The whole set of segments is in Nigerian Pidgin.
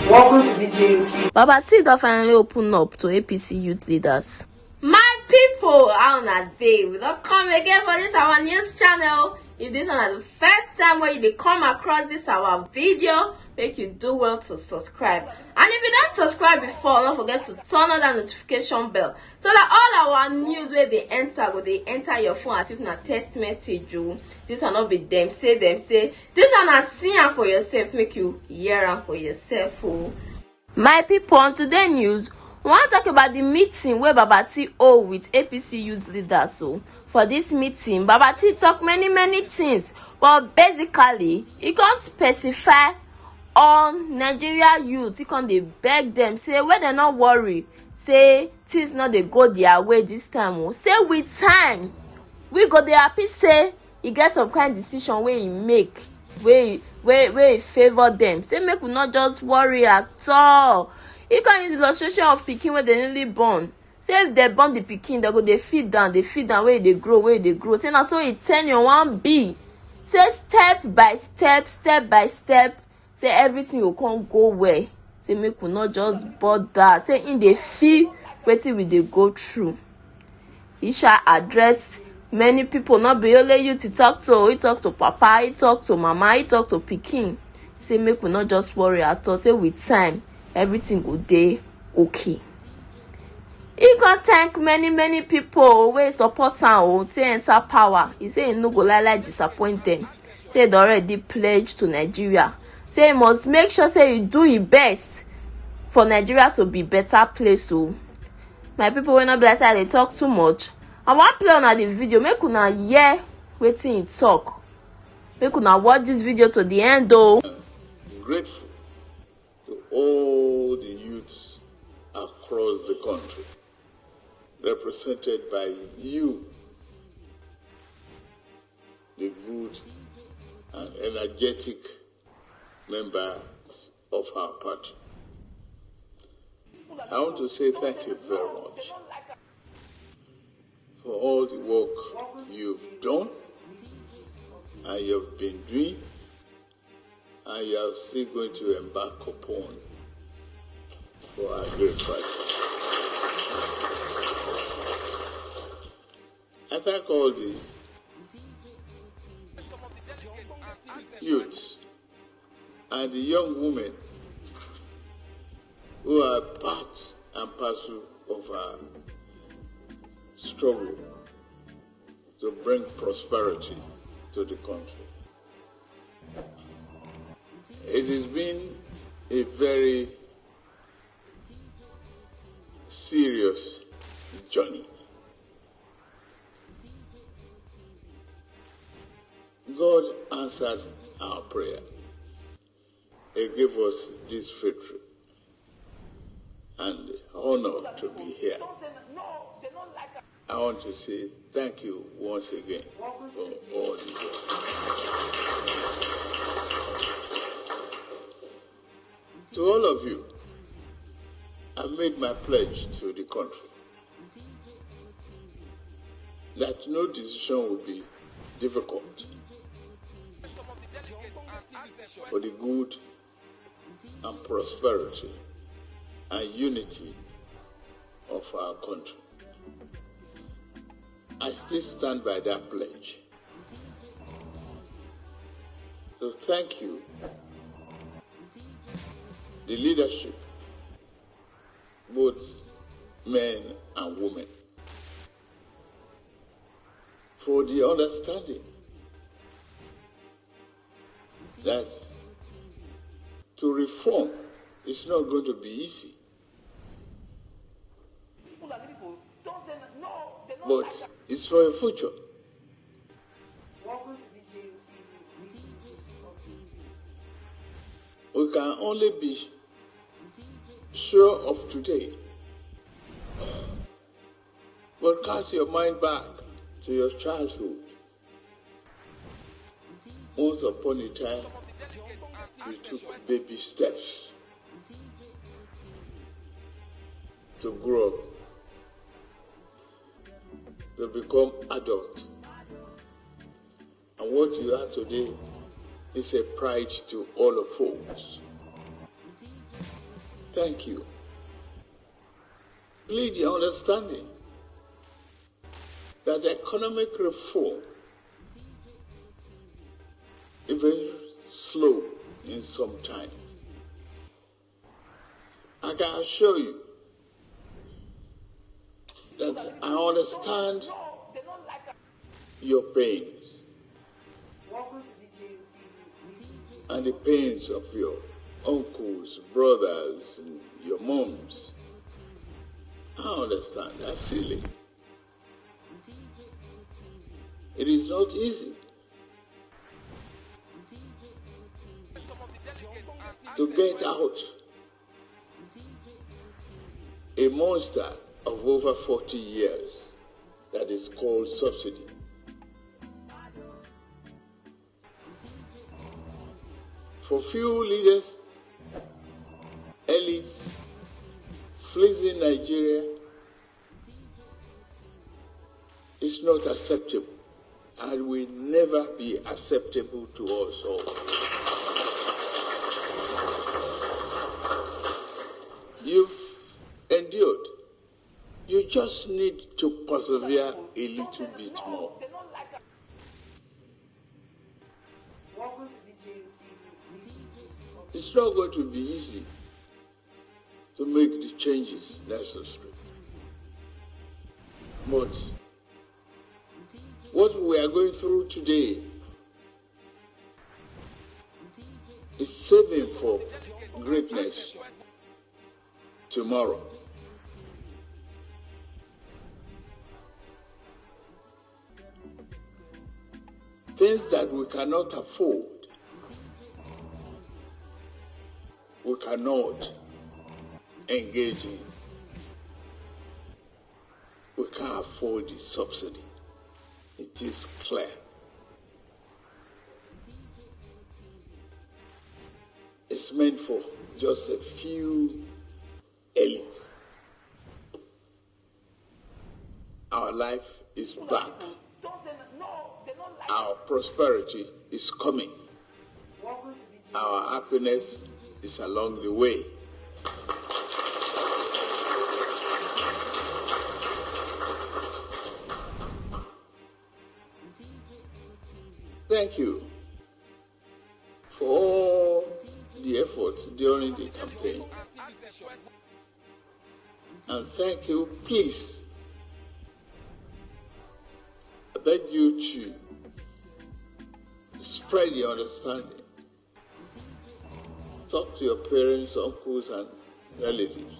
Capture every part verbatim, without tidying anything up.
Welcome to D J M T V. Baba T don finally open up to A P C youth leaders. My people, how una dey? We don come again for this our news channel. If this one na the first time wey you dey come across this our video, make you do well to subscribe. And if you don subscribe before, no forget to turn on that notification bell so that all our news wey dey enter go dey enter your phone as if na text message o. This one no be dem say dem say. This one na see am for yourself, make you hear am for yourself o. My people, on today news, we wan talk about the meeting wey Baba T hold with A P C youth leaders o. For this meeting, Baba T talk many many things, but basically, e come specify all Nigeria youth, e come dey beg dem say wey dem no worry, say things no dey go their way this time o. Say with time, we go dey happy say e get some kind decision wey e make wey wey wey favour dem, say make we no just worry at all. E come use illustration of pikin wey dem newly born, say if dem born the pikin, dem go dey feed am, dey feed am, wey e dey grow, wey e dey grow, say na so e ten ure wan be, say step by step, step by step, say everything go come go well, say make we no just bother, say im dey feel wetin we dey go through. Isha address many people, not be only youth he talk to, he talk to papa, he talk to mama, he talk to pikin, say make we no just worry at all, say with time everything go dey okay. He come thank many many people wey support am o, take enter power. He say he no go lie lie disappoint them. Say he don already pledge to Nigeria, say he must make sure say he do his best for Nigeria to be better place o. My people wey no be like say I dey talk too much, I wan play una the video make una hear wetin he talk. Make una watch this video to the end o. Grateful to all the youths across the country, represented by you, the good and energetic members of our party. I want to say thank you very much for all the work you've done and you've been doing and you are still going to embark upon for our great fight. I thank all the youths and the young women who are part and parcel of our struggle to bring prosperity to the country. It has been a very serious journey. God answered our prayer. He gave us this victory and honor to be here. I want to say thank you once again for all the work. To all of you, I made my pledge to the country that no decision will be difficult for the good and prosperity and unity of our country. I still stand by that pledge. So thank you, the leadership, both men and women, for the understanding that to reform is not going to be easy. But it's for a future. We can only be sure of today. But cast your mind back to your childhood. Once upon a time, you took baby steps to grow up, to become adult. And what you are today is a pride to all of us. Thank you. Plead your understanding that economic reform is very slow in some time. I can assure you that I understand your pains and the pains of your uncles, brothers, and your moms. I understand. I feel it. It is not easy to get out a monster of over forty years that is called subsidy. For few leaders, elites, fleeing Nigeria is not acceptable and will never be acceptable to us all. You've endured. You just need to persevere a little bit more. It's not going to be easy to make the changes necessary. But what we are going through today is saving for greatness tomorrow. Things that we cannot afford, we cannot engage in. We can't afford the subsidy. It is clear. It's meant for just a few elite. Our life is back. Our prosperity is coming. Our happiness is along the way. Thank you for all the efforts during the campaign. And thank you, please. I beg you to spread your understanding. Talk to your parents, uncles, and relatives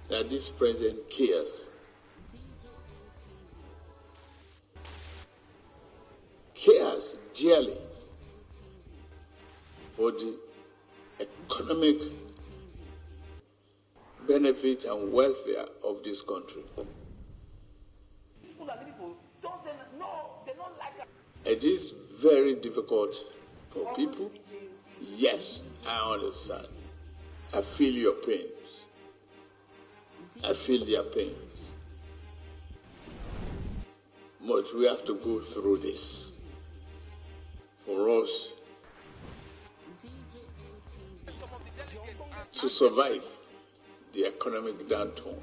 that this president cares. Cares dearly for the economic benefit and welfare of this country. It is very difficult for people. Yes, I understand. I feel your pains. I feel their pains. But we have to go through this for us to survive the economic downturn.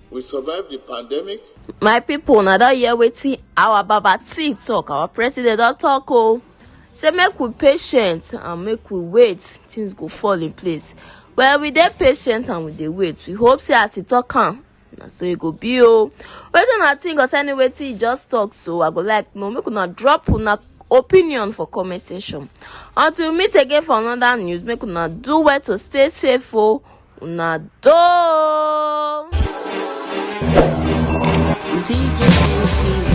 We survived the pandemic. My people, now that hear wetin our Baba T talk, our president don talk, oh, say make we patient and make we wait, things go fall in place. Well, we dey patient and we dey wait. We hope say as he talk am, na so e go be, oh. Wetin una think concerning wetin he just talk so? I go like know. Make una drop una opinion for comment section. Until we meet again for another news, make una do well to stay safe, oh. Una do. D J T V.